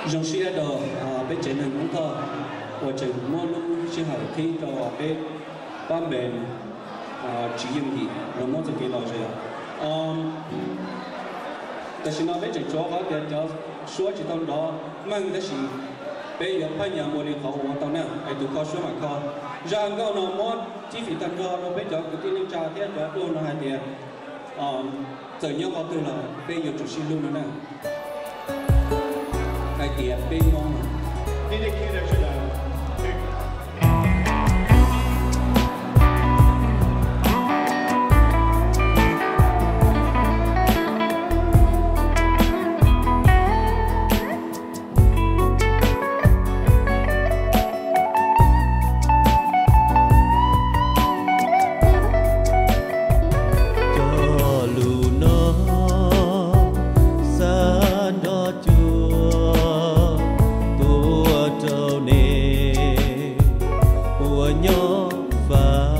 Zoo siab rau peb tsev neeg Hmoob Thoj uas tseem muab lub sij hawm qhib rau peb pab npe Tsis Yeej Yim los muab txoj kev lom zem. Tam sim no peb tseem tshuav qhov tias cov suab tsis tau nrov meej tab sis peb yuav phab nyas ua li qhov uas ua tau na, es tus kho suab mam kho. Zaj nkauj no muab thib fim tag nrho rau peb cov kwv tij neej tsa thiab cov dluag no hais tias txawm nyob qhov twg los peb yuav tsum sib hlub no na. Hais tias peb Hmoob Cog lus no xav nrog cuag tuaj rau nej uas nyob Fab